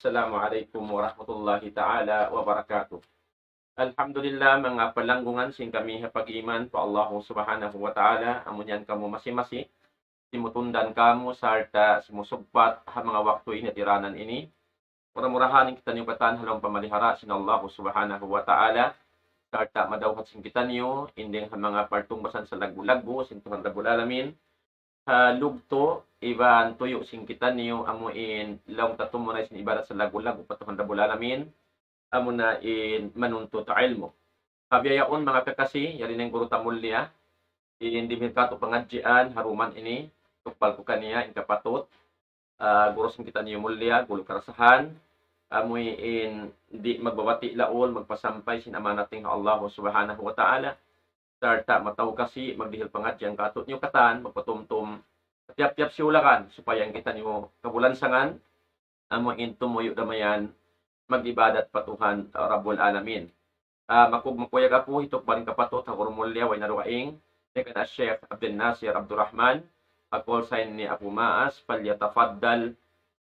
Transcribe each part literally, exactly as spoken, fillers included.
Assalamu alaykum warahmatullahi ta'ala wabarakatuh. Alhamdulillah, manga palanggungan sin kami ha pag-iman pa Allah Subhanahu wa Ta'ala, amu yan kamu masi-masi, simutundan kamu sarta' simusugpat ha manga waktu ini, tiranan ini. Mura-murahan in kitaniyu katan ha lawm pamalihara sin Allah Subhanahu wa Ta'ala, sarta' madawhat sin kitaniyu, in dayng ha manga partungbasan sa laggu'-laggu' sin Tuhan Rabbul Alamin, ha lugtu' iban tuyu' sin kitaniyu, amu in laung ta tumunay sin ibadat sa laggu'-laggu' pa Tuhan Rabbul Alamin, amu na in manuntut ilmu'. Kabiyayaun manga kakasi, yari na in guru ta mulliya, in dimihil katu' pangadjian, ha duman ini, tukbal ku kaniya, in kapatut, ah, guru sin kitaniyu mulliya, guru karasahan, amu in di' magbabati' laung, magpasampay sin amanat dayn ha Allah Subhanahu wa Ta'ala, sarta' mataw kasi magdihil pangadji' katu' niyu katan, magpatumtum tiyap-tiyap siyulakan, supaya in kitaniyu kabulansangan, amu in tumuyu' da mayan mag-ibadat pa Tuhan Rabbul Alamin. Ah, makug-, makuyag aku, hitukbal in kapatut, ha guru mulliya, way na dugaing, dayn kan Sheikh Abdul Nasir Abdul Rahman, a call sign ni Abu Maas, فليتفضل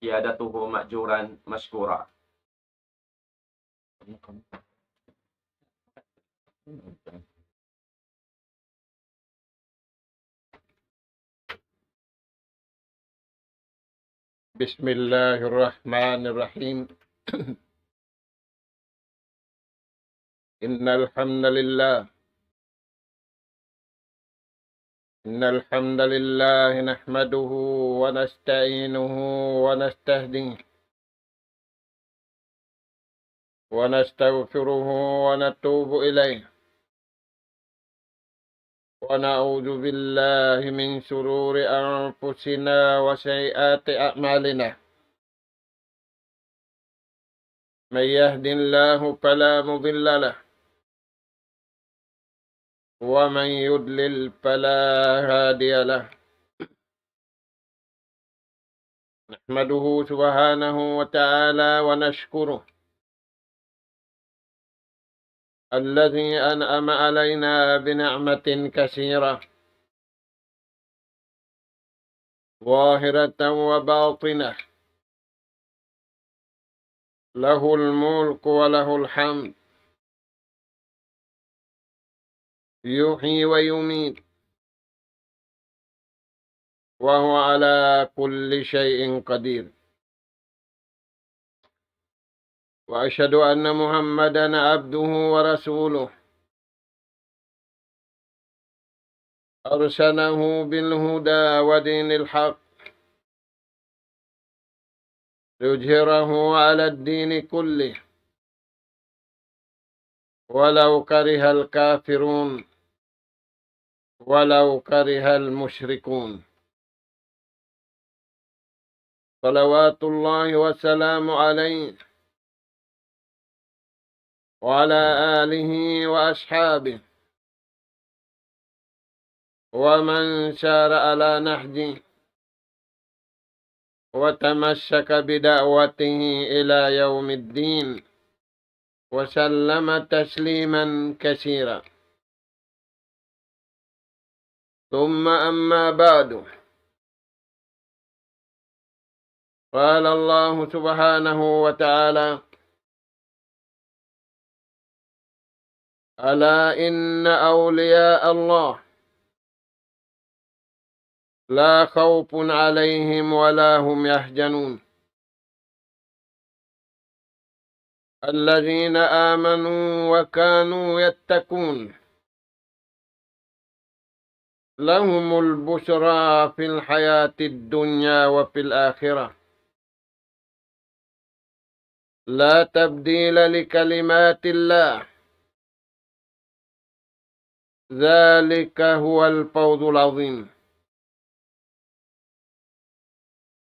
قيادته مأجورا مشكورا. بسم الله الرحمن الرحيم. إن الحمد لله إن الحمد لله نحمده ونستعينه ونستهديه ونستغفره ونتوب إليه، ونعوذ بالله من شرور أنفسنا وسيئات أعمالنا. من يهد الله فلا مضل له، ومن يضلل فلا هادي له. نحمده سبحانه وتعالى ونشكره الذي أنعم علينا بنعمة كثيرة ظاهرة وباطنة، له الملك وله الحمد، يحيي ويميت، وهو على كل شيء قدير. وأشهد أن محمدا عبده ورسوله، أرسله بالهدى ودين الحق ليظهره على الدين كله ولو كره الكافرون ولو كره المشركون. صلوات الله وسلامه عليه وعلى آله وأصحابه ومن سار على نهجه وتمسك بدعوته إلى يوم الدين وسلم تسليما كثيرا. ثم أما بعد، قال الله سبحانه وتعالى: ألا إن أولياء الله لا خوف عليهم ولا هم يحزنون، الذين آمنوا وكانوا يتقون، لهم البشرى في الحياة الدنيا وفي الآخرة، لا تبديل لكلمات الله، ذلك هو الفوز العظيم.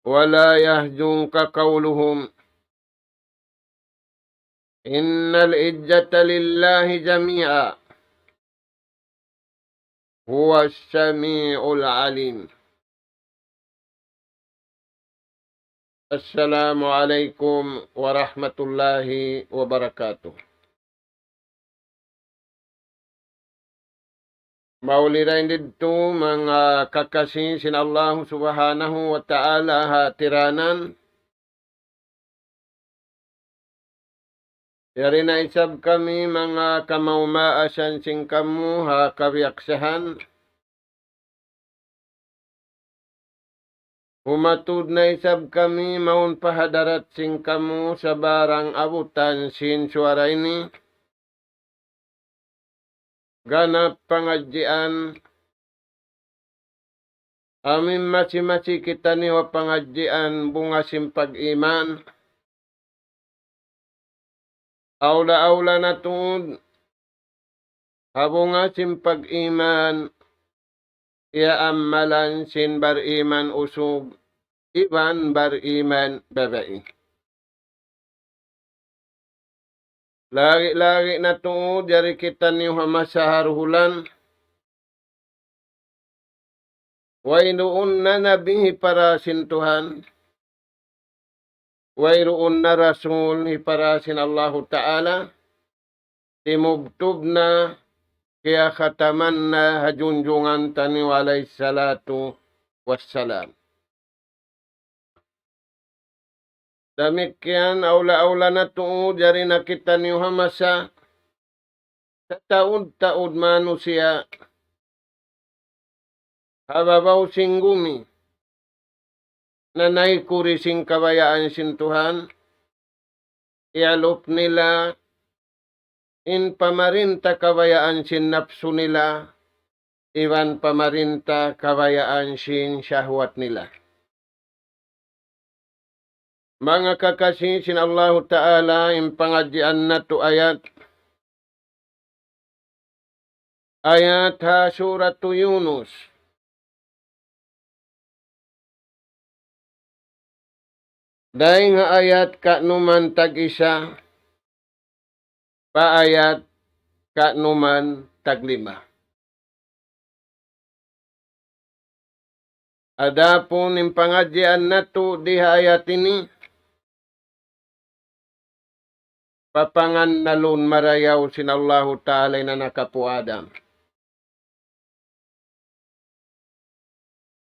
ولا يحزنك قولهم، إن العزة لله جميعا، هو السميع العليم. السلام عليكم ورحمة الله وبركاته. Mauli dayn didtu manga kakasi sin Allahu Subhanahu wa Ta'ala ha tiranan. Yari na isab kami manga kamaas-maasan sin kamu ha kabiyaksahan. Humatud na isab kami mawn pa hadarat sin kamu sabarang abutan sin suwara ini. Ganap pangadjian, amu in masi-masi kitaniyu ha pangadjian bunga sin pag-iman. Awla-awla na tuud ha bunga sin pag-iman, iyaamalan sin bariman usug iban bariman babai. Lagi'-lagi' na tuud yari kitaniyu ha masa ha duhulan. Wayruun na nabi hipara sin Tuhan. Wayruun na rasul hipara sin Allahu Ta'ala. Timubtub na, kiyakhataman na ha junjungan taniyu alayhi salatu wassalam. Damikkiyan awla-awla na tuud yari na kitaniyu ha masa sataud-taud manusiya' ha babaw sin gumi, nanaykuri sin kabayaan sin Tuhan, iyalup nila in pamarinta kabayaan sin napsu nila, iban pamarinta kabayaan sin shahwat nila. Manga kakasi sin Allahu Ta'ala, in pangadjian natu' ayat, ayat ha Suratu Yunus. Dayng ha ayat kanuman tag-isa, pa ayat kanuman taglima. Adapun in pangadjian natu' di ha ayat ini, papangannalun marayaw sin Allahu Ta'ala in anak apu' Adam.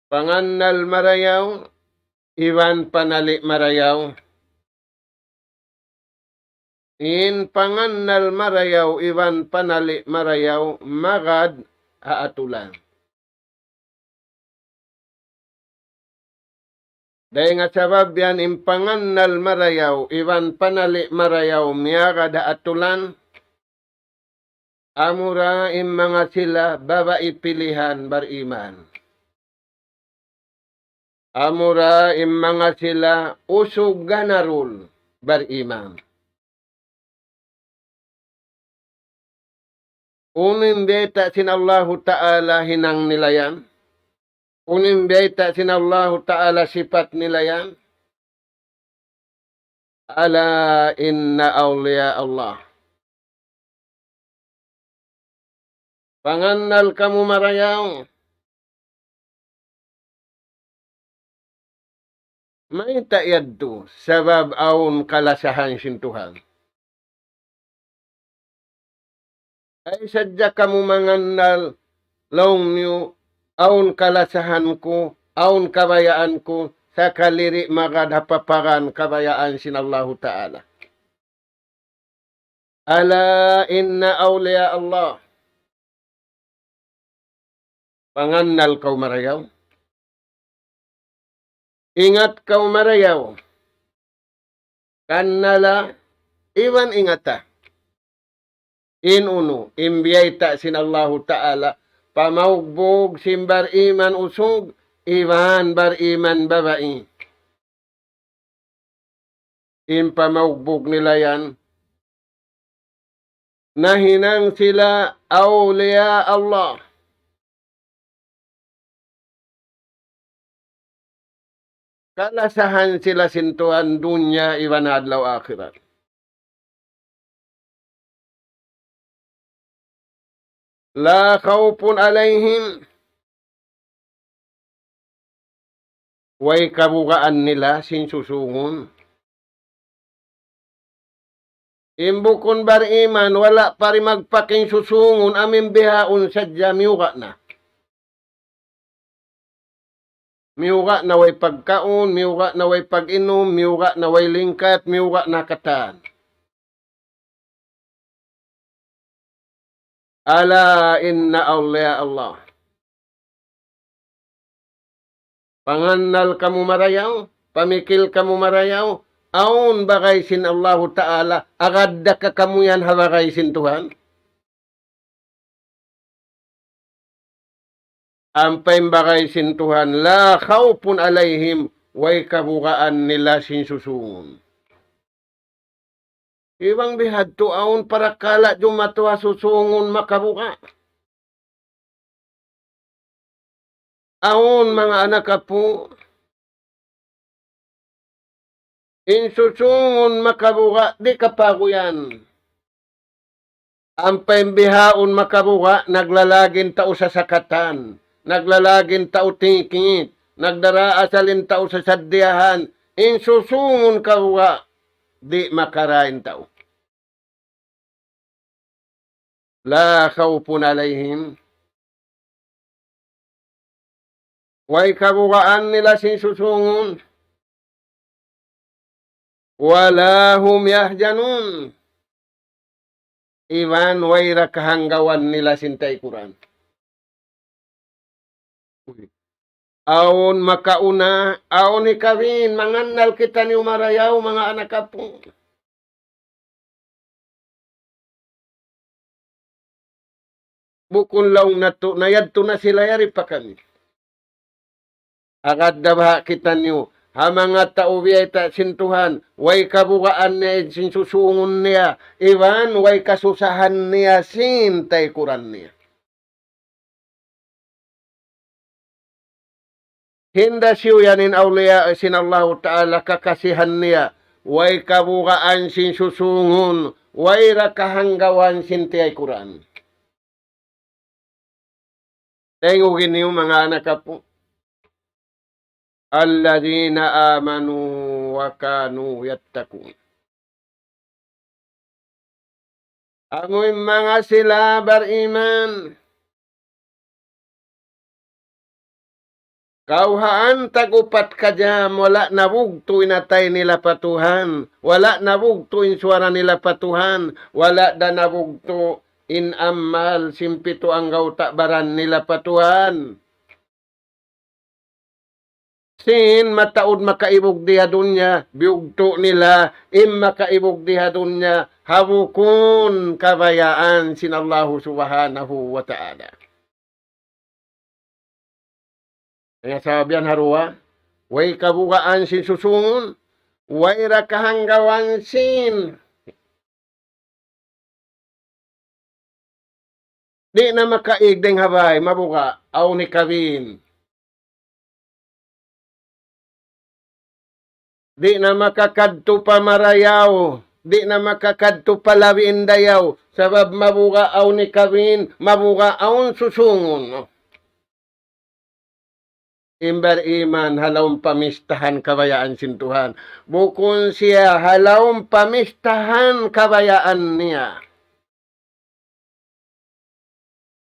Pangannal marayaw, iban panali' marayaw. In pangannal marayaw, iban panali' marayaw, magad ha atulan. Dayng ha sabab yan in pangannal marayaw, iban panali' marayaw, miyagad ha atulan, amura in manga sila babai pilihan bariman. Amura in manga sila usug ganarul bariman. Unu in bayta' sin Allahu Ta'ala hinang nila yan? Unu in bayta' sin Allahu Ta'ala sipat nila yan? ألا إن أولياء الله. Pangannal kamu marayaw. Mayta' yadtu? Sabab awn kalasahan sin Tuhan. Ay sadja kamu mangannal, laung niyu, awn kalasahan ku, awn kabayaan ku, sakali di' magad ha paparan kabayaan sin Allahu Ta'ala. ألا إن أولياء الله. Pangannal kaw marayaw. Ingat kaw marayaw. Kannala iban ingata. In unu, in biyayta' sin Allahu Ta'ala, pamaugbug sin bariman usug, iban bariman babai. In pamaugbug nila yan, nahinang sila awliya Allah. Kalasahan sila sin Tuhan dunya iban adlaw akhirat. لا خوف عليهم. Way kabugaan nila sin susungun. In bukun bariman, wala' pa rin magpakin susungun, amu in bihaun sadja miyuga' na. Miyuga' na way pagkaun, miyuga' na way pag-inum, miyuga' na way lingkat, miyuga' na katan. ألا إن أولياء الله. Pangannal kamu marayaw, pamikil kamu marayaw, awn bagay sin Allahu Ta'ala, agad da ka kamu yan ha bagay sin Tuhan. Ampa in bagay sin Tuhan, لا خوف عليهم, way kabugaan nila sin susungun. Iban bihadtu awn parakala' jumatu ha susungun makabuga'. Awn manga anak apu', in susungun makabuga' di' kapaguyan. Ampa in bihaun makabuga', naglalagin tau sasakatan, naglalagin tau tikit, nagdara asalin tau sasaddiyahan, in susungun kabuga', di' makarain tau. لا خوف عليهم. Way kabugaan nila sin susungun. ولا هم يحزنون. Iban way da kahanggawan nila sin taykuran. Awn makauna, awn hikabin, mangannal kitaniyu marayaw, manga anak apu'. Bukun laung natu', na yadtu na sila yari pa kami. Agad da baha' kitaniyu, ha manga tau biyayta' sin Tuhan, way kabugaan niya sin susungun niya, iban way kasusahan niya sin taykuran niya. Hinda siyu yan in awliya sin Allahu Ta'ala kakasihan niya, way kabugaan sin susungun, way da kahanggawan sin tiyaykuran. Tayngugin niyu manga anak apu'. الذين آمنوا وكانوا يتقون. Amu in manga sila bariman. Kawhaan tag-upat ka jam, wala' nabugtu' in atay nila pa Tuhan, wala' nabugtu' in suwara nila pa Tuhan, wala' da nabugtu' in amal sin pitu anggawta' baran nila pa Tuhan. Sin mataud makaibug di ha dunya, biyugtu' nila, in makaibug di ha dunya, ha bukun kabayaan sin Allahu Subhanahu wa Ta'ala. Hangkan sabab yan ha duwa, way kabugaan sin susungun, way da kahanggawan sin. Di' na makaig dayng ha bay, mabuga', awn hikabin. Di' na makakadtu pa marayaw, di' na makakadtu pa labi in dayaw, sabab mabuga' awn hikabin, mabuga' awn susungun. In bariman ha lawm pamistahan kabayaan sin Tuhan. Bukun siya ha lawm pamistahan kabayaan niya.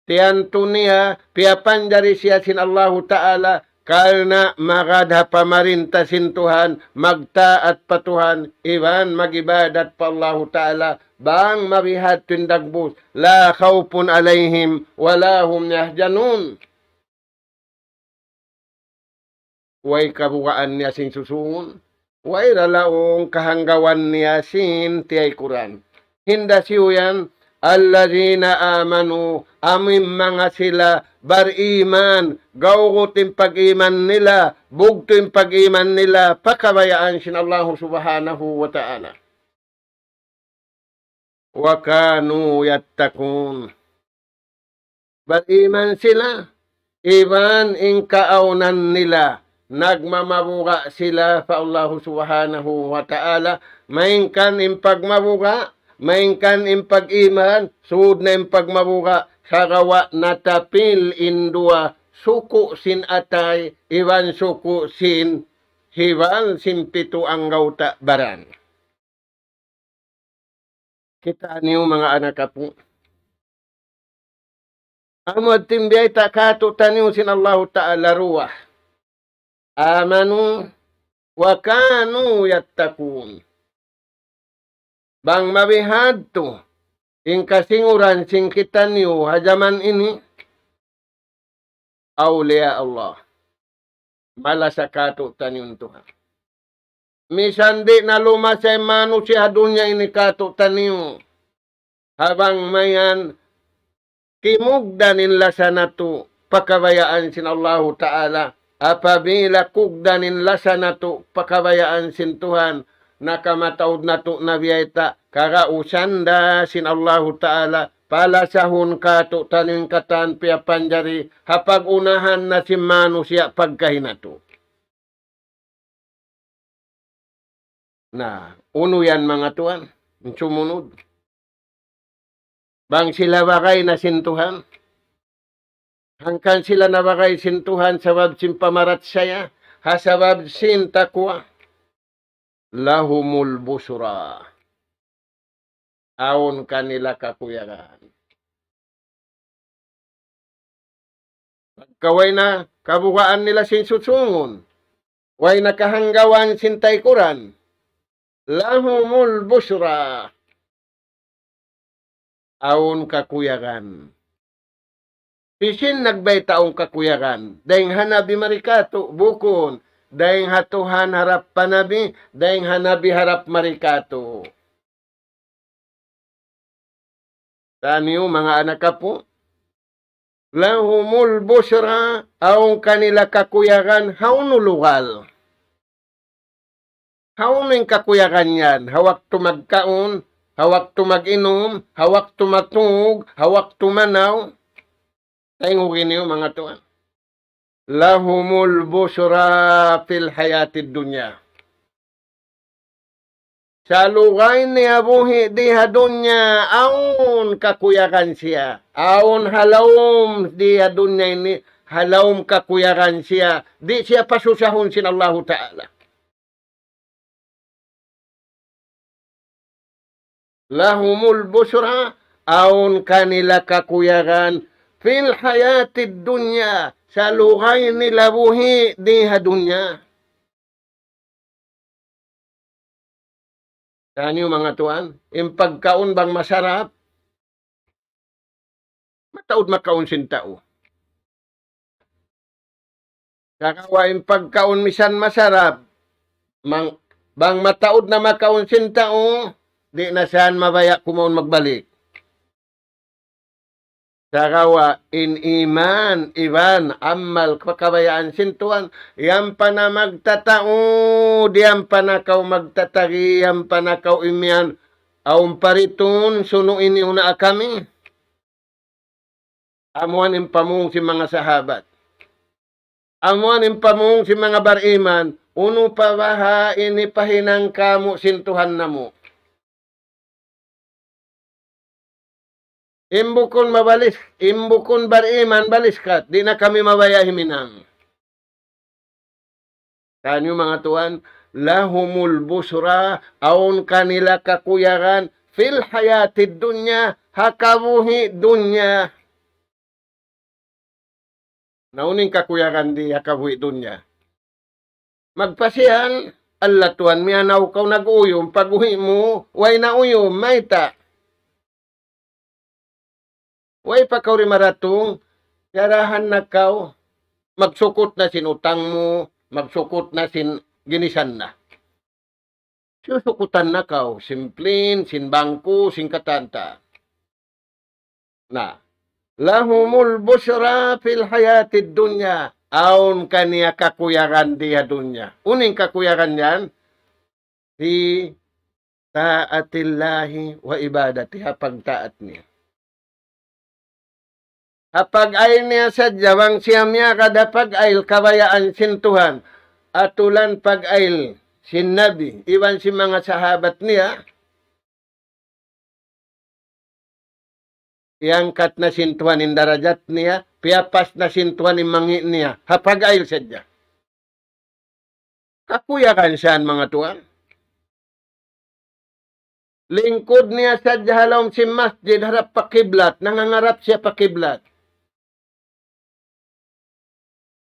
Tiyantu niya, piyapanjari siya sin Allahu Ta'ala, karna' magad ha pamarinta sin Tuhan, magtaat pa Tuhan, iban mag-ibadat pa Allahu Ta'ala, bang mabihat in dagbus, لا خوف عليهم ولا هم يحزنون. Way kabugaan niya sin susungun. Way da laung kahanggawan niya sin tiyaykuran. Hinda siyu yan, الذين آمنوا, amu in manga sila bariman, gawgut in pag-iman nila, bugtu' in pag-iman nila, pa kabayaan sin Allahu Subhanahu wa Ta'ala. وكانوا يتقون. Bariman sila, iban in kaawnan nila, nagmamabuga' sila pa Allahu Subhanahu wa Ta'ala, malayngkan in pagmabuga', malayngkan in pag-iman, sud na in pagmabuga', sagawa' natapil in duwa suku' sin atay, iban suku' sin hibal sin pitu anggawta' baran. Kitaa niyu manga anak apu'. Amu in biyayta' kātu'niyu sin Allahu Ta'ala duwa. آمنوا وكانوا يتقون. Bang mabihadtu, In kasinguran sin kitaniyu ha jaman ini, awliya Allah. Malasa kātu'niyu in Tuhan. Misan di' na lumasa in manusiya' ha dunya ini kātu'niyu. Ha bang mayan kimugdan in lasa natu' pa kabayaan sin Allahu Ta'ala. Apabila kugdan in lasa natu' pa kabayaan sin Tuhan, na kamataud natu' na biyayta', karausan da sin Allahu Ta'ala, palasahun kātu'niyu in katan piyapanjari, ha pag-unahan na sin manusiya' pagkahi natu'. Na, unu yan manga tuwan? In sumunud. Bang sila bagay na sin Tuhan. Hangkan sila nabagay sin Tuhan sabab sin pamarachaya, ha sabab sin takwa. Lahumul busra. Awn kanila kakuyagan. Pagka way na kabugaan nila sin susungun, way na kahanggawan sin taykuran. Lahumul busra. Awn kakuyagan. Hisiyu in nagbayta' awn kakuyagan? Dayng ha Nabi mari katu'? Bukun. Dayng ha Tuhan harap pa Nabi, dayng ha Nabi harap mari katu'. Taniyu, manga anak apu'. Lahumul busra, awn kanila kakuyagan, hawnu lugal. Hawnu in kakuyagan yan? Ha waktu magkaun, ha waktu mag-inum, ha waktu matug, ha waktu manaw. Tayngug niyu, manga tuwan. Lahumul busra fil hayatid dunya. Salugay niya buhi' di ha dunya, awn kakuyagan siya. Awn ha lawm di ha dunya ini, ha lawm kakuyagan siya. Di' siya pasusahun sin Allahu Ta'ala. Lahumul busra, awn kanila kakuyagan, fil hayatid dunya, salugay nila buhi' di ha dunya. Taniyu, manga tuwan, in pagkaun bang masarap, mataud makaun sin tau. Sagawa' in pagkaun misan masarap, mang-, bang mataud na makaun sin tau, di' na siya mabaya' kumaun magbalik. Sagawa' in iman, iban, amal, pakabayaan sin Tuhan, yan pa na magtatau, yan pa na kaw magtatagi, yan pa na kaw imiyan, awn pa ritun, sunu' ini una kami. Amu yan in pamung sin manga sahabat. Amu yan in pamung sin manga bariman, unu pa baha' in hipahinang kāmu' sin Tuhan namu'. In bukun mabalis, in bukun bariman baliskat, di' na kami mabaya' himinang. Taniyu, manga tuwan, lahumul busra, awn kanila kakuyagan, fil hayatid dunya, ha kabuhi' dunya. Na unu in kakuyagan di ha kabuhi' dunya? Magpasiyal, Allah Tuhan, miyanaw kaw nag-uyum, pag-uwi' mu, way na uyum, mayta'? Way pa kaw di' maratung, yarahan na kaw, magsukut na sin utang mu, magsukut na sin ginisan na. Susukutan na kaw, sin plane, sin bangku, sin katan-katan. Na, lahumul busra fil hayatid dunya. Awn kaniya kakuyagan di ha dunya. Unu in kakuyagan yan? Fi ta'atillahi wa ibadatihi, ha pagtaat niya. Ha pag-ayl niya sadja, bang siya miyagad ha pag-ayl kabayaan sin Tuhan, atulan pag-ayl sin Nabi, iban sin manga sahabat niya, iyangkat na sin Tuhan in darajat niya, piyapas na sin Tuhan in mangi' niya, ha pag-ayl sadja. Kakuyagan siya yan, manga tuwan. Lingkud niya sadja ha lawm sin masjid harap pa kiblat, nangangarap siya pa kiblat.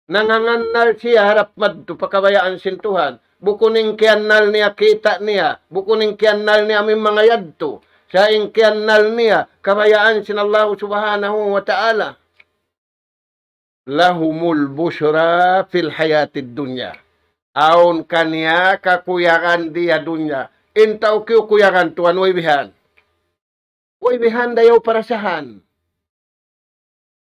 Nangangannal siya harap madtu pa kabayaan sin Tuhan. Bukun in kiyannal niya kita' niya, bukun in kiyannal niya amu in manga yadtu. sa' in kiyannal niya kabayaan sin Allahu Subhanahu wa Ta'ala. لهم البشرى في الحياة الدنيا. Awn kaniya kakuyagan di ha dunya. In tau kiyukuyagan tuwan, way bihan. Way bihan dayaw parasahan.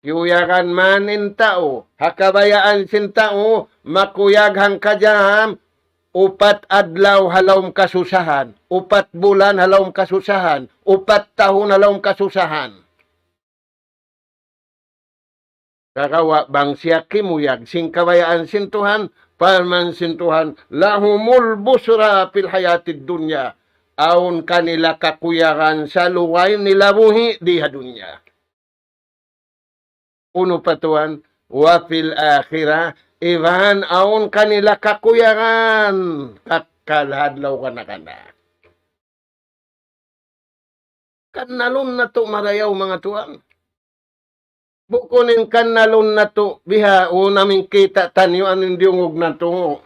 Kiyuyagan man in tau, ha kabayaan sin tau, makuyag hangka jam, upat adlaw ha lawm kasusahan, upat bulan ha lawm kasusahan, upat tahun ha lawm kasusahan. Sagawa' bang siya kimuyag sin kabayaan sin Tuhan, parman sin Tuhan, لهم البشرى في الحياة الدنيا. Awn kanila kakuyagan salugay nila buhi' di ha dunya. Unu pa tuwan, وفي الآخرة, iban awn kanila kakuyagan kakkal ha adlaw kana-kana. Kannalun natu' marayaw, manga tuwan. Bukun in kannalun natu' bihaun, amu in kīta' taniyu, amu in diyungug natu'.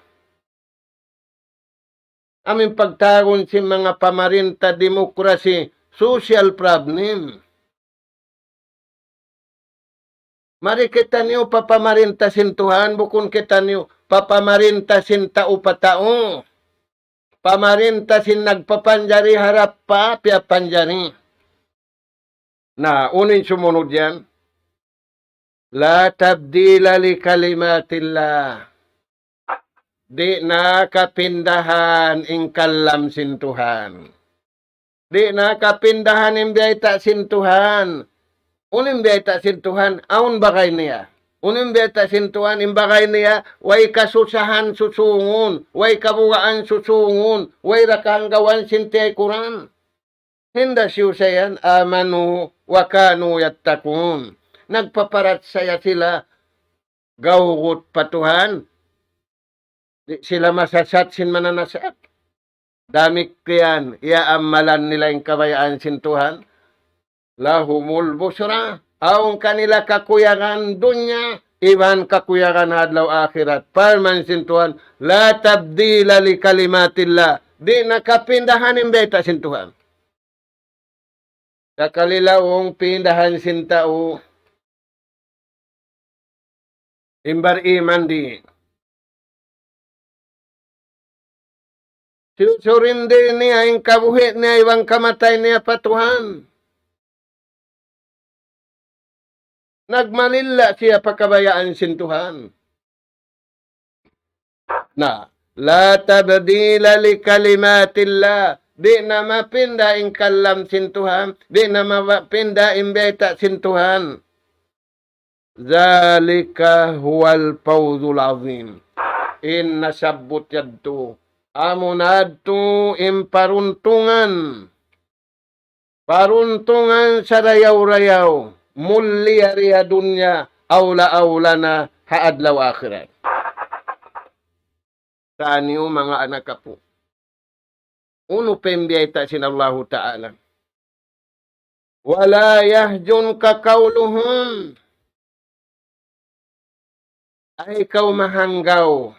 Amu in pagtawagun sin manga pamarinta, demokrasi, social problem. Mari kitaniyu pa pamarinta sin Tuhan, bukun kitaniyu pa pamarinta sin tau pa tau. Pamarinta sin nagpapanjari harap pa piyapanjari. Na, unu in sumunud yan? لا تبديل لكلمات الله. Di' na kapindahan in kalam sin Tuhan. Di' na kapindahan in biyayta' sin Tuhan. Unu in biyayta' sin Tuhan? Awn bagay niya. Unu in biyayta' sin Tuhan? In bagay niya, way kasusahan susungun, way kabugaan susungun, way da kahanggawan sin tiyaykuran. Hinda siyu sa yan, آمنوا وكانوا يتقون. Nagpaparachaya sila, gawgut pa Tuhan, di' sila masasat sin mananasat. Damikkiyan, iyaamalan nila in kabayaan sin Tuhan. لهم البشرى. Awn kanila kakuyagan dunya, iban kakuyagan adlaw akhirat. Parman sin Tuhan, لا تبديل لكلمات الله. Di' na kapindahan in biyayta' sin Tuhan. Sakali laung pindahan sin tau in bariman di'. Siyusurindi niya in kabuhi' niya iban kamatay niya pa Tuhan. Nagmalilla siya pa kabayaan sin Tuhan. Na, لا تبديل لكلمات الله. Di' na mapinda in kalam sin Tuhan. Di' na mapinda in bayta' sin Tuhan. ذلك هو الفوز العظيم. In nasabbut yadtu, amuna yadtu in paruntungan. Paruntungan sarayaw-rayaw, mulia di ha dunya, awla-awla na ha adlaw akhirat. Taniyu manga anak apu'. Unu pa in biyayta' sin Allahu Ta'ala? ولا يحزنك قولهم. Ay kaw mahanggaw,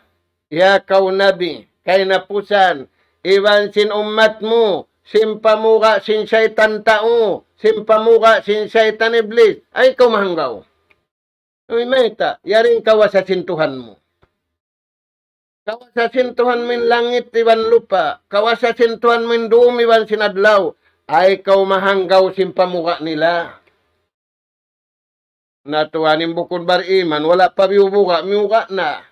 ya kaw Nabi, kahinapusan, iban sin ummat mu, sin pamuga' sin saytan tau, sin pamuga' sin saytan Iblis, ay kaw mahanggaw. Uy, mayta', yari in kawasa sin Tuhan mu. Kawasa sin Tuhan mu in langit iban lupa', kawasa sin Tuhan mu in dum iban sin adlaw, ay kaw mahanggaw sin pamuga' nila. Na tuwan in bukun bariman, wala' pa biyubuga', miyuga' na.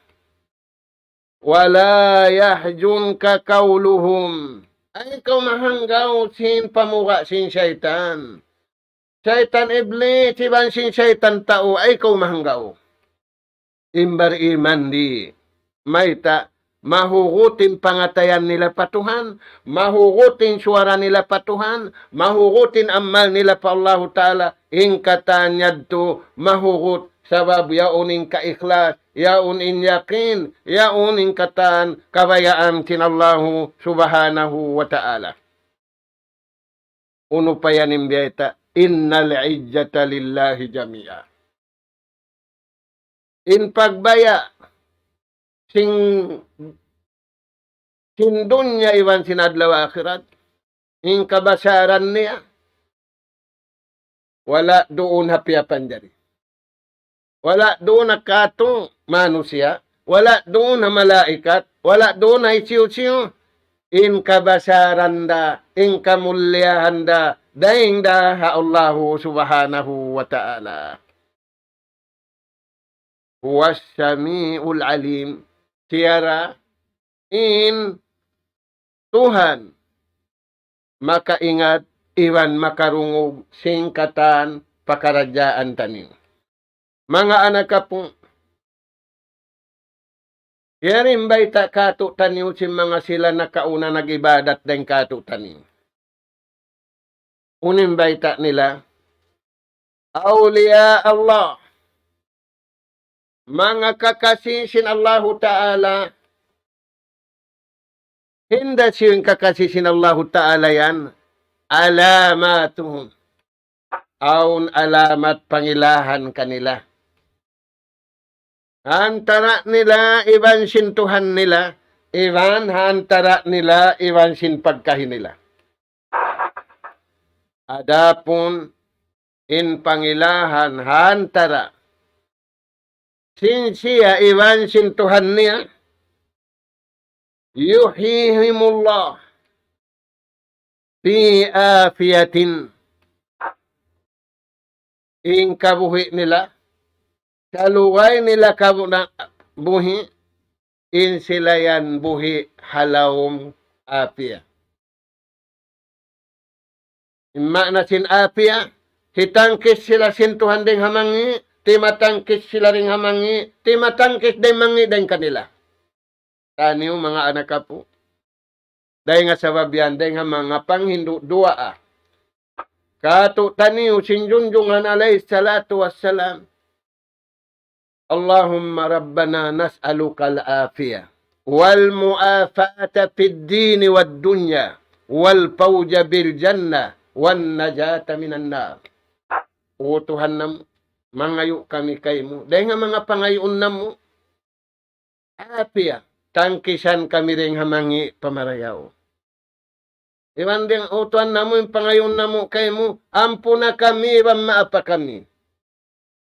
ولا يحزنك قولهم. Ay kaw mahanggaw sin pamuga' sin saytan. Saytan Iblis, iban sin saytan tau, ay kaw mahanggaw. In bariman di', mayta', mahugut in pangatayan nila pa Tuhan, mahugut in suwara nila pa Tuhan, mahugut in amal nila pa Allahu Ta'ala, in katan yadtu mahugut, sabab yaun in kaikhlas, yaun in yakin, yaun in katan kabayaan sin Allahu Subhanahu wa Ta'ala. Unu pa yan in biyayta', إن العزة لله جميعا. In pagbaya' sin, sin dunya iban sin adlaw akhirat, in kabasaran niya, wala' duun ha piyapanjari. Wala' duun ha katu' manusiya', wala' duun ha malaikat, wala' duun ha hisiyu-siyu, in kabasaran da, in kamulliyahan da, dayn da ha Allahu Subhanahu wa Ta'ala. هو السميع العليم. Siya ra in Tuhan makaingat iban makarungug sin katan pakaradjaan taniyu. Manga anak apu', yari in bayta' kātu'niyu sin manga sila nakauna nag-ibadat dayn kātu'niyu. Unu in bayta' nila? Awliya Allah. Manga kakasi sin Allahu Ta'ala. Hinda siyu in kakasi sin Allahu Ta'ala yan. Alamatuhum. Awn alamat pangilahan kanila. Ha antara' nila iban sin Tuhan nila, iban ha antara' nila iban sin pagkahi nila. Adapun in pangilahan ha antara' sin siya iban sin Tuhan niya, يحييهم الله في عافية. In kabuhi' nila, salugay nila kabu-, na-, buhi', in sila yan buhi' ha lawm afiya. In maana sin afiya, hitangkis sila sin Tuhan dayn ha mangi', timatangkis sila dayn ha mangi', timatangkis dayn mangi' dayn kanila. Taniyu manga anak apu'. Dayn ha sabab yan, dayn ha manga panghindu' duwaa. Kātu'niyu sin Junjungan alayhi salatu wassalam. اللهم ربنا نسألك العافية والمعافاة في الدين والدنيا والفوز بالجنة والنجاة من النار. O Tuhan namu', mangayu' kami kaymu dayn ha manga pangayuun namu', afiya, tangkisan kami dayn ha mangi' pamarayaw. Iban dayn, O Tuhan namu', in pangayuun namu' kaymu, ampuna kami iban maapa kami.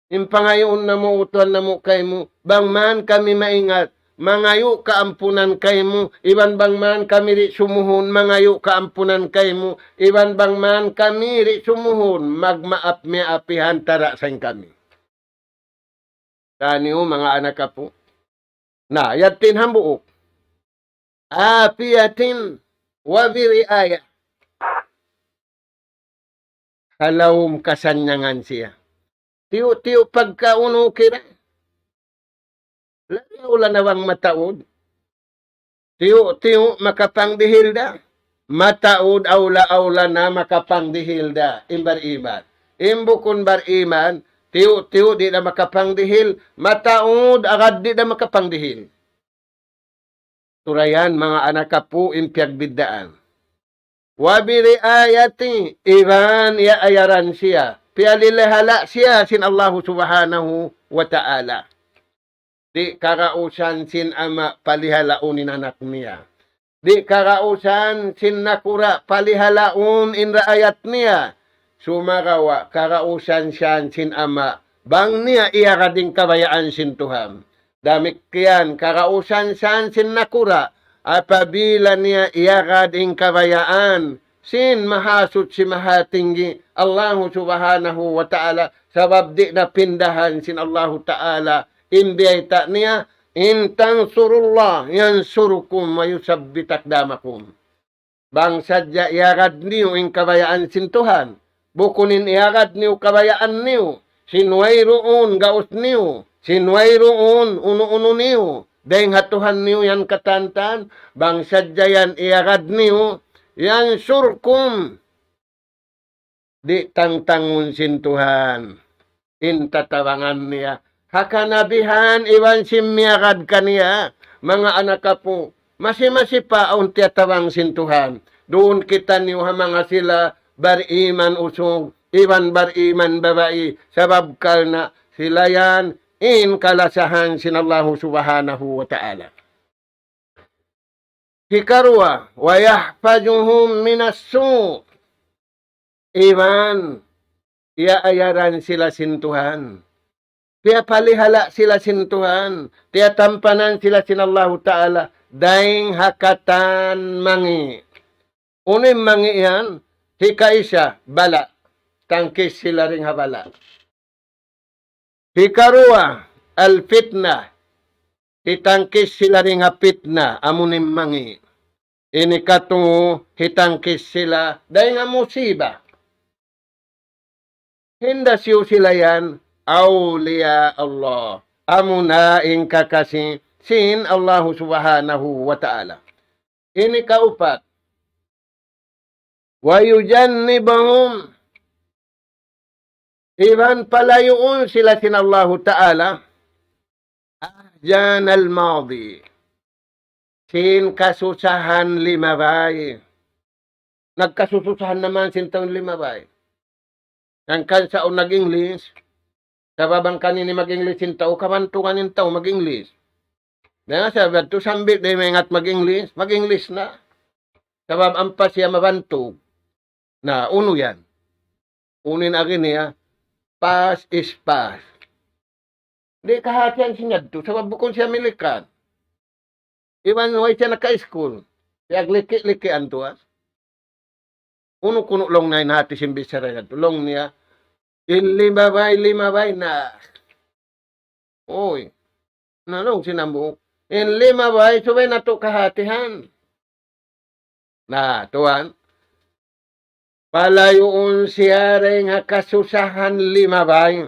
In pangayuun namu', O Tuhan namu', kaymu, bang man kami maingat, mangayu' kaampunan kaymu, iban bang man kami di' sumuhun, mangayu' kaampunan kaymu, iban bang man kami di' sumuhun, magmaap-miyaap ha antara' sin kami. Taniyu manga anak apu'. Na, yadtu in hambuuk. عافية وبرعاية. Ha lawm kasannyangan siya. Tiyu'-tiyu' pagkaunu kira. Labi awla na bang mataud. Tiyu'-tiyu' makapangdihil da. Mataud awla-awla na makapangdihil da. In bariman. In bukun bariman, tiyu'-tiyu' di' da makapangdihil. Mataud agad di' da makapangdihil. Turayan, manga anak apu', in piyagbiddaan. وبرعاية, iban iyaayaran siya. Piyalilihala' siya sin Allahu Subhanahu wa Ta'ala. Di' kagausan sin ama' palihalaun in anak niya. Di' kagausan sin nakura' palihalaun in raayat niya. Sumagawa' kagausan siya sin ama' bang niya iyagad in kabayaan sin Tuhan. Damikkiyan kagausan siya sin nakura' apabila niya iyagad in kabayaan sin Mahasuchi Mahatinggi Allahu Subhanahu wa Ta'ala, sabab di' na pindahan sin Allahu Ta'ala in biyayta' niya, إن تنصروا الله ينصركم ويثبت أقدامكم. Bang sadja iyagad niyu in kabayaan sin Tuhan, bukun in iyagad niyu kabayaan niyu, sin wayruun gaus niyu, sin wayruun unu-unu niyu, dayng ha Tuhan niyu yan katantan, bang sadja yan iyagad niyu, ينصركم, di' tangtangun sin Tuhan in tatabangan niya. Ha kanabihan iban sin miyagad kaniya, manga anak apu', masi-masi pa awn tiyatabang sin Tuhan. Duun kitaniyu ha manga sila bariman usug, iban bariman babai, sabab karna' sila yan in kalasahan sin Allahu Subhanahu wa Ta'ala. Hikaruwa, ويحفظهم من السوء. Iban, iyaayaran sila sin Tuhan. Piyapalihala' sila sin Tuhan. Tiyatampanan sila sin Allahu Ta'ala. Dayn ha katan mangi'. Unu in mangi' yan? Hikaisa, bala'. Tangkis sila dayn ha bala'. Hikaruwa, الفتنة. Hitangkis sila dayn ha pitna, amu in mangi'. Ini katu', hitangkis sila dayn ha musiba. Hinda siyu sila yan, awliya Allah. Amuna in kakasi sin Allahu Subhanahu wa Ta'ala. Ini kaupat. ويجنبهم. Iban palayuun sila sin Allahu Ta'ala. أحزان الماضي. Sin kasusahan limabay. Nagkasususahan na man sin tau limabay. Hangkan sa' nag-English. Sabab hangkan ini mag-English in tau, kabantugan in tau mag-English. Na sabab tu sambil di' maingat mag-English, mag-English na. Sabab ampa siya mabantug. Na, unu yan? Unu in agi niya, past is past. Di' kahatihan sin yadtu, sabab bukun siya milikat. Iban way siya naka-school. Siya liki-likian tuwan. Unu kunu' laung niya in hati sin bichara yadtu. Laung niya, in limabay, limabay na. Uy. Na laung sin hambuuk. In limabay, subay natu' kahatihan. Na, tuwan. Palayuun siya dayn ha kasusahan limabay.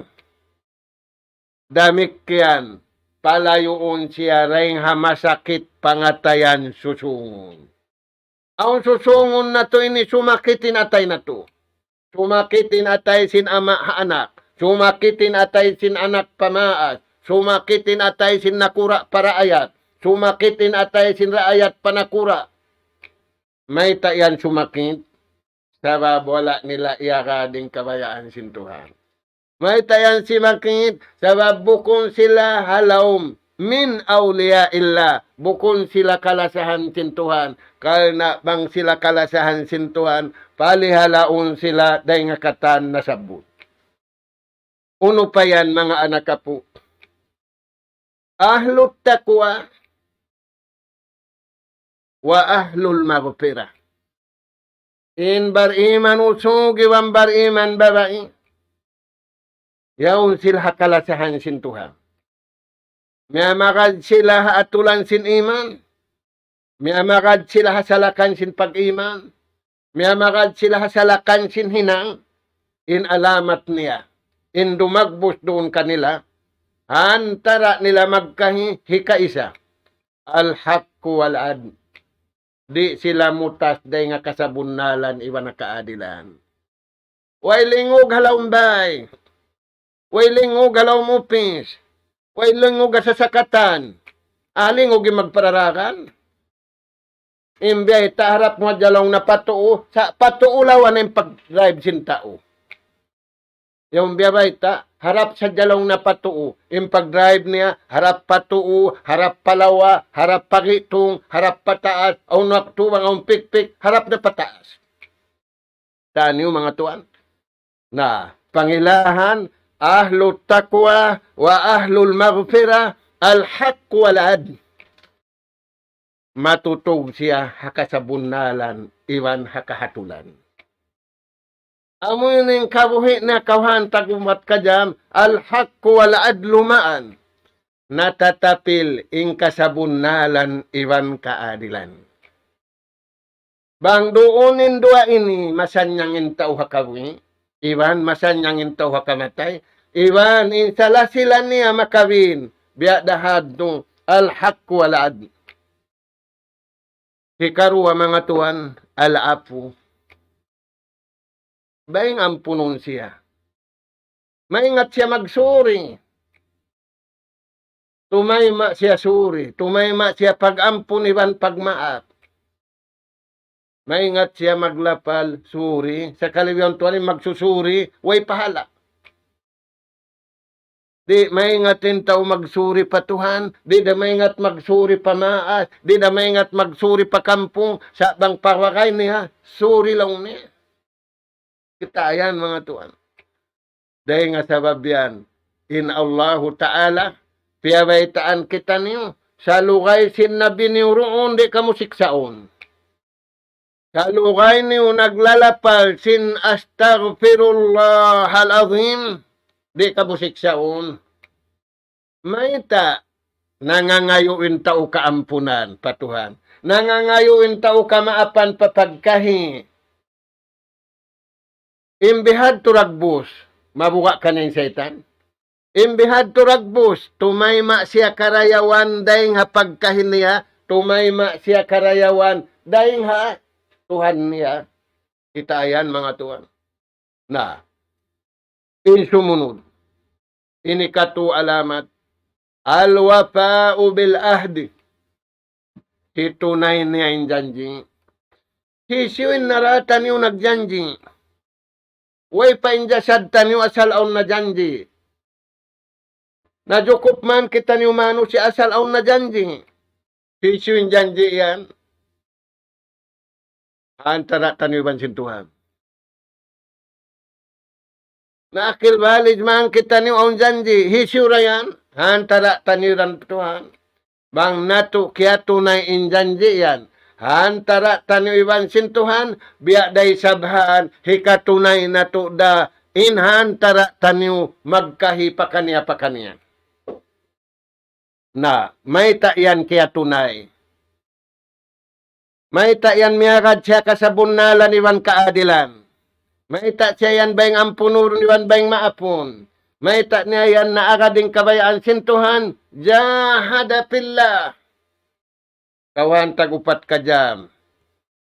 Damikkiyan, palayuun siya dayn ha masakit pangatayan susūngun. Awn susūngun natu' ini sumakit in atay natu'. Sumakit in atay sin ama' ha anak. Sumakit in atay sin anak pa maas. Sumakit in atay sin nakura' pa raayat. Sumakit in atay sin raayat pa nakura'. Mayta' yan sumakit? Sabab wala' nila iyagad in kabayaan sin Tuhan. Mayta' yan sumakit? Sabab bukun sila ha lawm من أولياء الله. Bukun sila kalasahan sin Tuhan. Karna' bang sila kalasahan sin Tuhan, palihalaun sila dayn ha katan nasabbut. Unu pa yan, manga anak apu'? أهل التقوى وأهل المغفرة. In bariman usug iban bariman babai, yaun sila ha kalasahan sin Tuhan. Miyamagad sila ha atulan sin iman. Miyamagad sila ha salakan sin pag-iman. Miyamagad sila ha salakan sin hinang. In alamat niya, in dumagbus duun kanila, ha antara' nila magkahi, hikaisa, الحق والعدل. Di' sila mutas dayn ha kasabunnalan iban ha kaadilan. Way lingug ha lawm bāy. Way lingug ha lawm upis. Way lingug ha sasakatan. Ah, lingug in magpararagan. In biya' ta harap mu ha jalung na pa tuu, sa' pa tuu lawan in pag-drive sin tau. Yaun biya' bayta', harap sa jalung na pa tuu, in pag-drive niya, harap pa tuu, harap pa lawa, harap pa gitung, harap pa taas, awn waktu bang awn pikpik, harap na pa taas. Taniyu manga tuwan. Na, pangilahan, أهل التقوى وأهل المغفرة، الحق والعدل. Matutug siya ha kasabunnalan iban ha kahatulan. Amu ini in kabuhi' niya kawhaan tag-upat kajam, الحق والعدل معا. Natatapil in kasabunnalan iban kaadilan. Bang duun in duwa ini, masannyang in tau ha kabuhi', iban masannyang in tau ha kamatay, iban in salasilan niya makabin, biya' da hadtu, الحق والعدل. Hikaruwa manga tuwan, العفو. Bang ampunun siya. Maingat siya magsuri. Tumayma' siya suri. Tumayma' siya pag-ampun iban pagmaap. Maingat siya maglapal suri. Sakali biyaun tuwan in magsusuri, way pahala'. Di' maingat in tau magsuri pa Tuhan, di' da maingat magsuri pa maas, di' da maingat magsuri pa kampung, sa' bang pawagay niya, suri laung niya. Kita' yan, manga tuwan. Dayn ha sabab yan, in Allahu Ta'ala, piyabaytaan kitaniyu, salugay sin Nabi niyu duun, di' kamu siksaun. Salugay niyu naglalapal sin أستغفر الله العظيم, di' kamu siksaun. Mayta', nangangayu' in tau kaampunan pa Tuhan. Nangangayu' in tau kamaapan pa pagkahi. In bihadtu dagbus, mabuga' kaniya in saytan. In bihadtu dagbus, tumayma' siya karayawan dayn ha pagkahi niya, tumayma' siya karayawan dayn ha Tuhan niya. Kita' yan, manga tuwan. Na, in sumunud. Ini katu alamat. الوفاء بالعهد. Hitunay niya in janji'. Hisiyu in nara taniyu nagjanji'? Way pa in jasad taniyu asal awn na janji'. Najukup man kitaniyu manusiya' asal awn na janji'. Hisiyu in janji' yan? Ha antara' taniyu iban sin Tuhan. Naakil balig man kitaniyu awn janji'. Hisiyu da yan? Ha antara' taniyu iban Tuhan. Bang natu' kiyatunay in janji' yan. Ha antara' taniyu iban sin Tuhan, biya' da isab han, hikatunay natu' da in ha antara' taniyu magkahi pakaniya-pakaniya. Na, mayta' yan kiyatunay? Mayta' yan miyagad siya kasabunnalan iban kaadilan? Mayta' siya yan bayng ampunun iban bayng maapun? Mayta' niya yan naagad in kabayaan sin Tuhan? جاهد في الله. Kawhaan tag-upat ka jam.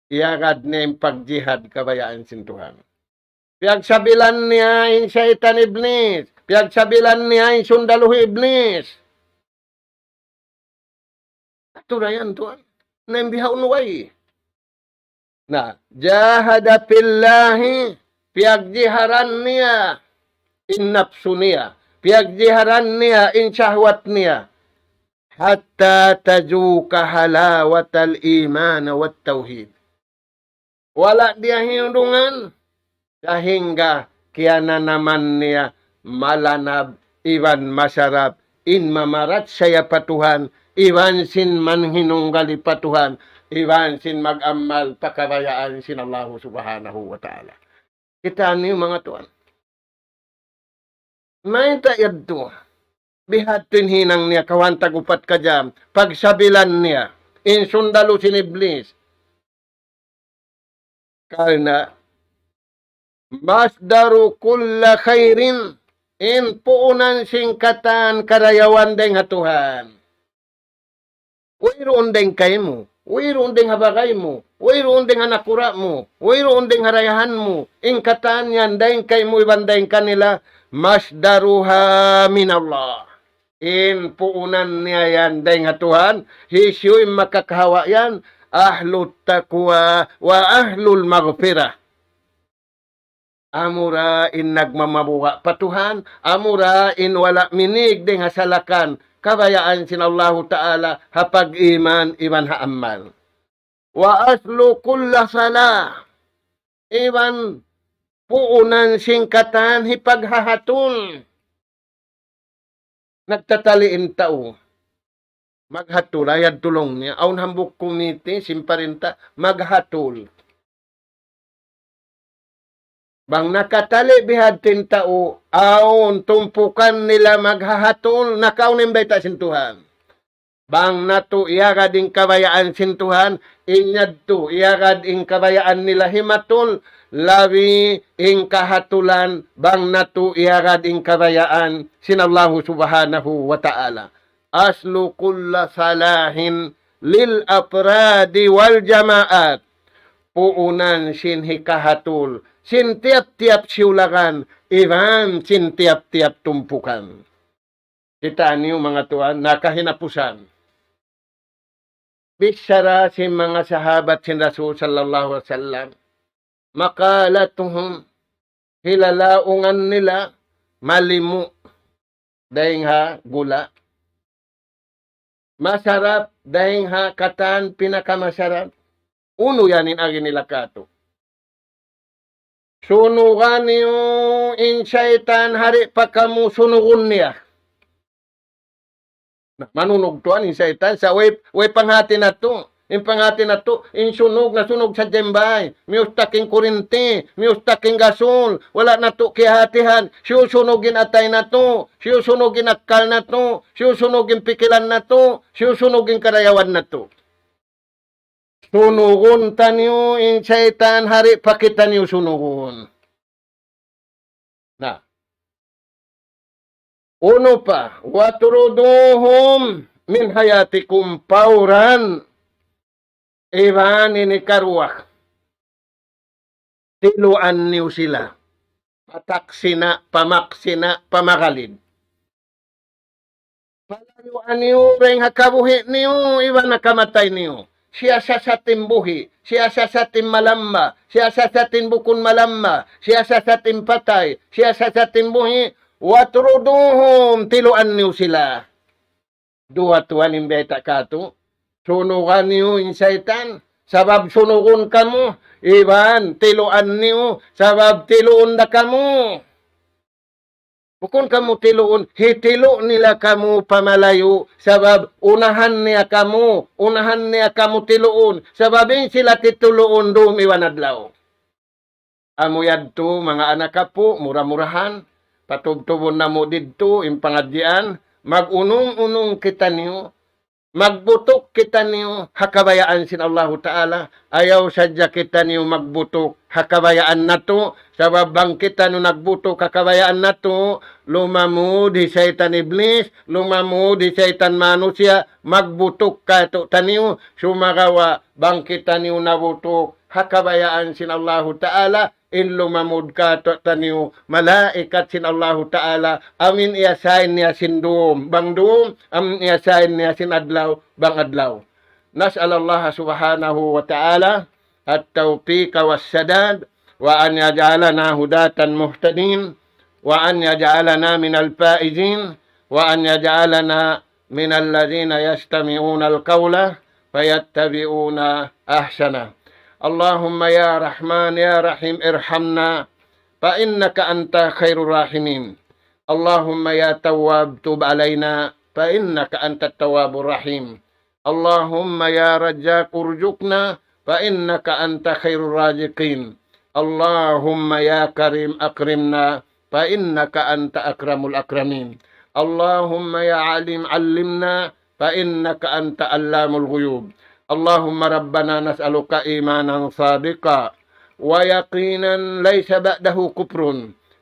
Iyagad niya in pagjihad kabayaan sin Tuhan. Piyagsabilan niya in saytan Iblis. Piyagsabilan niya in sundalu hi Iblis. Atu na yan, tuwan. Na in bihaun way. Na, جاهد في الله, piyagjiharan niya in napsu niya. Piyagjiharan niya in shahwat niya. حتى تذوق حلاوة الإيمان والتوحيد. Wala' niya hiyundungan, sahingga kiyananaman niya malanab iban masarap in mamarachaya pa Tuhan, iban sin manhinunggali pa Tuhan, iban sin mag-amal pa kabayaan sin Allahu Subhanahu wa Ta'ala. Kita' niyu, manga tuwan. Mayta' yadtu? Bihadtu in hinang niya, kawhaan tag-upat ka jam. Pagsabilan niya in sundalu sin Iblis. Karna' مصدر كل خير, in puunan sin katan karayawan dayn ha Tuhan. Wayruun dayn kaymu, wayruun dayn ha bagay mu, wayruun dayn ha nakura' mu, wayruun dayn ha dayahan mu, in katan yan dayn kaymu iban dayn kanila, مصدرها من الله. In puunan niya yan dayn ha Tuhan, hisiyu in makakahawa' yan, أهل التقوى وأهل المغفرة. Amura in nagmamabuga' pa Tuhan, amura in wala' minig dayn ha salakan kabayaan sin Allahu Ta'ala ha pag-iman iban ha amal. وأصل كل صلاح, iban puunan sin katan hipaghahatul. Nagtatali' in tau maghatul, ayad tulung niya. Awn hambuuk kumiti, sin parinta, maghatul. Bang nakatali' bihadtu in tau, awn tumpukan nila maghahatul, nakauna in bayta' sin Tuhan. Bang natu' iyagad in kabayaan sin Tuhan, in yadtu iyagad in kabayaan nila himatul, labi in kahatulan, bang natu' iyagad in kabayaan sin Allahu Subhanahu wa Ta'ala. أصل كل صلاح للأفراد والجماعات. Puunan sin hikahatul sin tiyap-tiyap siyulagan, iban sin tiyap-tiyap tumpukan. Kita' niyu, manga tuwan, na kahinapusan. Bichara sin manga sahabat sin Rasul sallallahu alayhi wasallam. مقالتهم, hilalaungan nila, malimu'. dayn ha gula. Masarap dayn ha katan pinakamasarap. Unu yan in agi nila katu'. Sunugan niyu in saytan, hari pa kamu sunugun niya. Na, manunug tuwan in saytan, sa' way, way panghati natu'. In panghati natu', in sunug na sunug sa' jembay. Miyustak in kurinti, miyustak in gasul, wala' natu' kiyahatihan. Siyusunug in atay natu', siyusunug in akkal natu', siyusunug in pikilan natu', siyusunug in karayawan natu'. Sunugun taniyu in saytan, hari pa kitaniyu sunugun. Na. Unu pa, وَاطْرُدُوهُمْ مِنْ حَيَاتِكُمْ فَوْرًا. Iban ini karuwa. Tiluan niyu sila. Pataksi na, pamaksi na, pamagalid. Palayuan niyu dayn ha kabuhi' niyu, iban ha kamatay niyu. Siya sasat in buhi', siya sasat in malamba, siya sasat in bukun malamba, siya sasat in patay, siya sasat in buhi'. وَاطْرُدُوهُمْ, tiluan niyu sila. Duwa tuwan in bayta' katu'. Sunugan niyu in saytan, sabab sunugun kamu, iban tiluan niyu, sabab tiluun da kamu. Bukun kamu tiluun, hitilu' nila kamu pa malayu', sabab unahan niya kamu, unahan niya kamu tiluun, sabab in sila tituluun dum iban adlaw. Amu yadtu, manga anak apu', mura-murahan, patubtubun namu' didtu in pangadjian, mag-unung-unung kitaniyu, magbutuk kitaniyu ha kabayaan sin Allahu Ta'ala. Ayaw sadja kitaniyu magbutuk ha kabayaan natu', sabab bang kitaniyu nagbutuk ha kabayaan natu', lumamud hi saytan iblis, lumamud hi saytan manusiya', magbutuk katu'taniyu, sumagawa' bang kitaniyu nabutuk ha kabayaan sin Allahu Ta'ala, in lumamud katu'taniyu malaikat sin Allahu Ta'ala, amu in iyasain niya sin dum bang dum, amu in iyasain niya sin adlaw bang adlaw. نسأل الله سبحانه وتعالى التوفيق والسداد، وأن يجعلنا هداة مهتدين، وأن يجعلنا من الفائزين، وأن يجعلنا من الذين يستمعون القول فيتبعون أحسنه. اللهم يا رحمن يا رحيم ارحمنا فإنك أنت خير الراحمين. اللهم يا تواب تب علينا فإنك أنت التواب الرحيم. اللهم يا رزاق ارزقنا فإنك أنت خير الرازقين. اللهم يا كريم أكرمنا فإنك أنت أكرم الأكرمين. اللهم يا عليم علمنا فإنك أنت علام الغيوب. اللهم ربنا نسألك إيمانا صادقا ويقينا ليس بعده كفر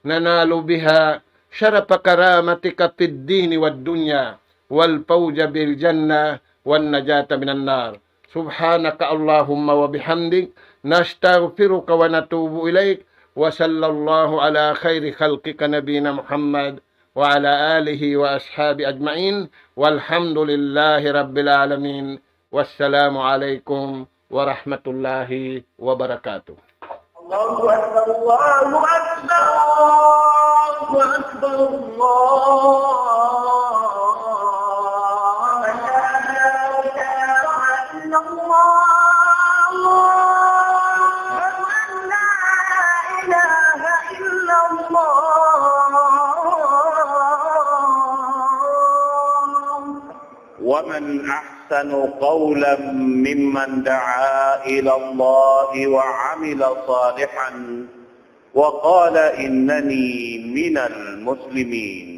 ننال بها شرف كرامتك في الدين والدنيا والفوز بالجنة والنجاة من النار. سبحانك اللهم وبحمدك، نستغفرك ونتوب إليك، وصلى الله على خير خلقك نبينا محمد وعلى آله وأصحابه أجمعين، والحمد لله رب العالمين. والسلام عليكم ورحمة الله وبركاته. الله أكبر، الله أكبر، الله أكبر، الله أكبر. أشهد أن لا إله إلا الله. أشهد أن لا إله إلا الله. ومن أحسن قولا ممن دعا إلى الله وعمل صالحا وقال إنني من المسلمين.